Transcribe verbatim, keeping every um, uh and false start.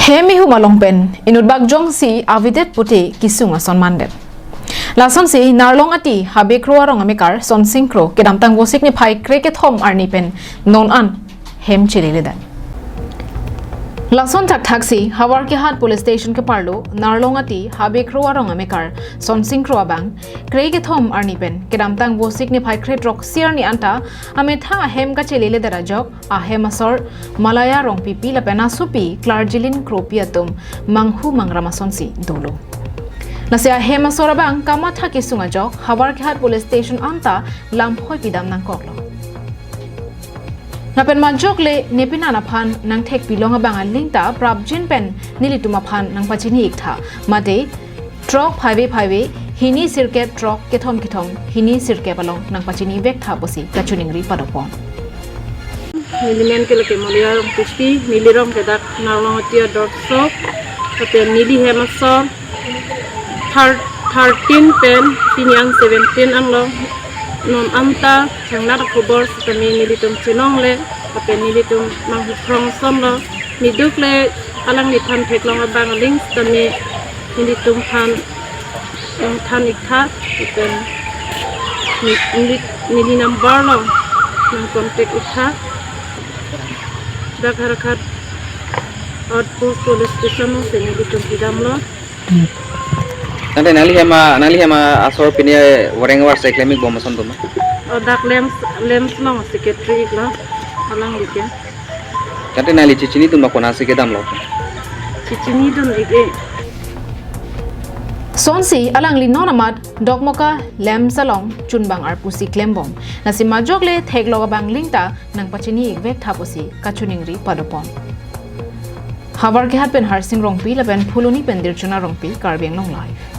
Hem ihum along pen inutbak jongsi avedet pute kesung ason mandet. Lasonsi Narlong Ati Habe Kro arong amekar Sonsing Kro kedamtang Vosik niphai krekethom arni pen non an hem cheleledet. Lason thakthaksi Howraghat Police Station keparlo Narlong Ati Habe Kro arong amekar Sonsing Kro abang krekethom arni pen kedamtang Vosik niphai krethrok sirni anta ametha ahem kacheleledet ajok ahem asor Malaya Rongpipi lapen asopi Klarjilin Kropi atum manghu mangram asonsi dolo. Lasi ahem asor abang kamatha kesung ajok Howraghat Police Station anta lamphoi pidam nangkoklo. Lapen majok le nepenan aphan nangthekpilong abang alingta prapjin pen nelitum aphan nangpachini iktha. Mate throk phaive phaive hini sirkep throk kethom kethom hini sirkep along nangpachini vektha pusi kachiningri padopon. Neli men ke lake Malaya Rongpipi, neli rong ke dak Narlong Ati adorsok, lapen neli hem asor thir-, thirteen pen pini an seventeen anlo, non anta thengnat akhobor sitame nelitum chenongle, lapen nelitum manghu phrong sonlo, niduk le alangliphan theklong abang aling sitame nelitum phan nangthan iktha, lapen ni-, neli, neli number lo nang contact iktha. Dak Howraghat Outpost Police Station alongsi nelitum pidamlo. Tangte nangli hem a, nangli hem asor pine wareng war se klem ikbom ason atum ma? O dak LAMPS, LAMPS along secretary iklo, alangli ke. Tangte nangli chechini dun ma, konatsi kedamlo? Chechini dun ik-e. Sonsi alangli non amat Dokmoka LAMPS along chunbang arpusi klembom. Lasi majok le theklong abang alingta nangpachini ik vektha pusi kachiningri padopon. Howraghat pen Harsing Rongpi lapen Phuloni pen Dirchona Rongpi, Karbi Anglong Live.